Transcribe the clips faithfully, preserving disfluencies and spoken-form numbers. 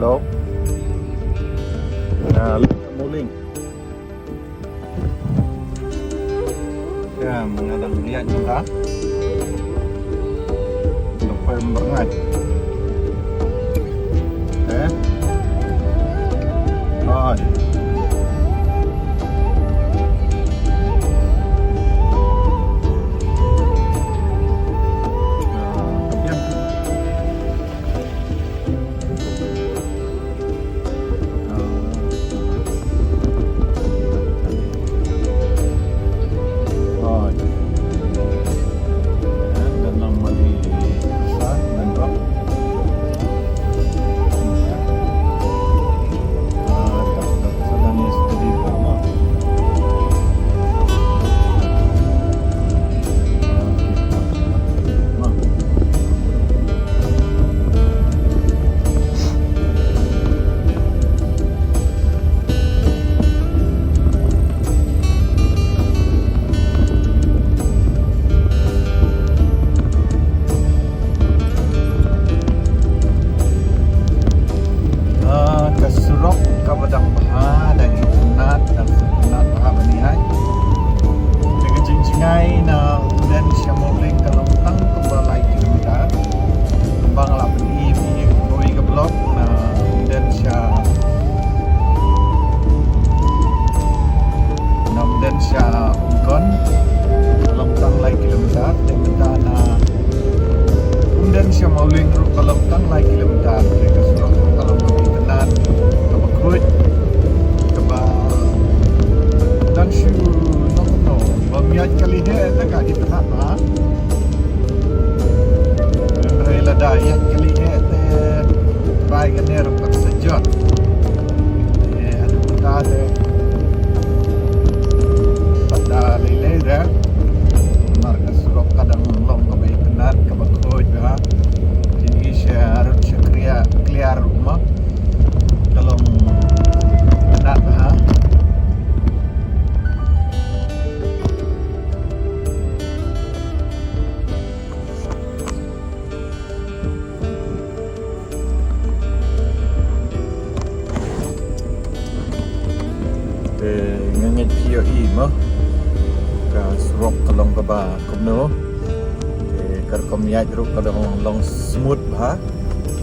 Hello. Na, Mawlyng. Ya, nga dang ïaid mynta. Dang poi Umrangait. Eh? Oi. Ah, Ah, ka surok kaba dang bha, dang itynnad, dang sngewtynnad bha ban ïaid. Te ka jingjngai na Umden sha Mawlyng ka long tang kumba lai kilometer. Kumba nga la pyni ïa phi ha kawei ka vlog, na Umden sha, na Umden sha Umkon ka long tang lai kilometer, te mynta na Umden sha Mawlyng ruh ka long tang lai kilometer, te ka surok ka long kaba itynnad, kaba khuid, kaba dang shu, no, no, bym ïaid kali heh te ka itynnad bha. Hynrei lada ïaid kali heh te bai kane ruh ka sa jot. Eh, haduh mynta te pat da lei lei re. Namar ka surok ka dang long kaba itynnad, kaba khuid bha. Jingïasha ruh sha kliar, kliar ruh mo. Ka long itynnad bha. Te nga ngeit phi ïohi mo, ka surok ka long kaba kumno. Te ka rukom ïaid ruh ka dang long smooth bha.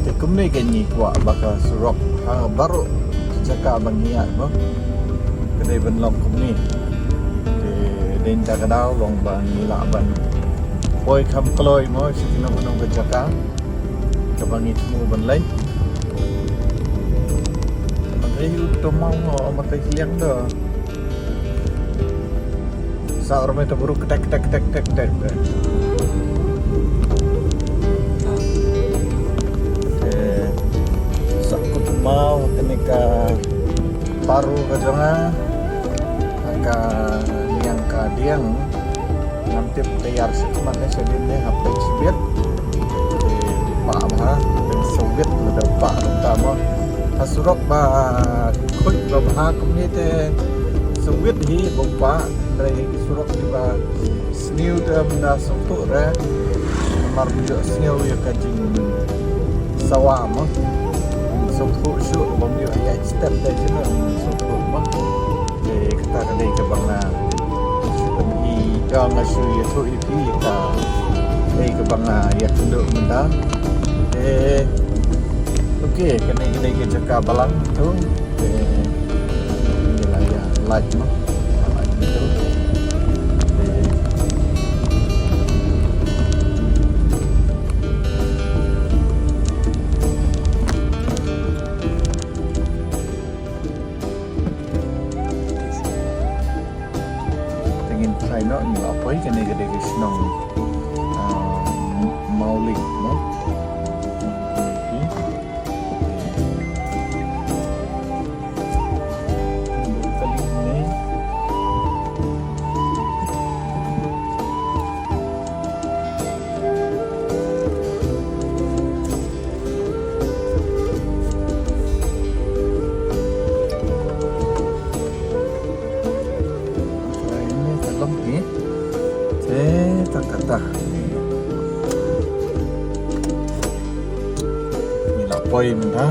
Te kumne ka ngi kwah ba ka surok ha baroh jaka ba ngi ïaid mo ka dei ban long kumne. Te dei na ka daw long ba ngi lah ban poi kham kloi mo sha kino kino ka jaka kaba ngi thmu ban leit. Ban rei u to maw mo, ma ka liang do. Sa or me to buru ketek, ketek, ketek, ketek, ketek. Eh, sa kut maw kane ka paru ka jong nga. Ka liang ka diang. Ngam tip te ïar sha khmat ne sha dien ne, hap peit shibit. Te pah bha, te sawit lada pah ruh ta mo. Ha surok ba khuid ba bha kumne te sawit hi ba pah, hynrei ki surok kiba sniew te ym da sngewthuh re. Namar ym ïoh sniew ïa ka jingsawa mo. Sngewthuh shuh ba ym ïoh ïaid step te jin ym sngewthuh mo. Te kata ka dei kaba nga shu pyni, ïa nga shu ïathuh ïa phi ïa ka dei kaba nga ïakynduh mynta. Te okay, kane ka dei ka jaka balang tu. Te ngi la ïa lait mo. Lait tu. Te Te ngin try noh, ngi la poi, kane ka dei ka shnong, ah, Mawlyng, no? Te ta kata. Ngi la poi mynta.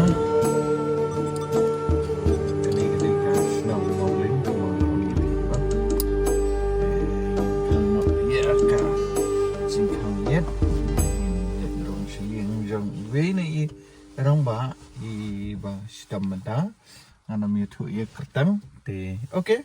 kam mynta. Ngan ym ïathuh ïa kyrteng te. Okay.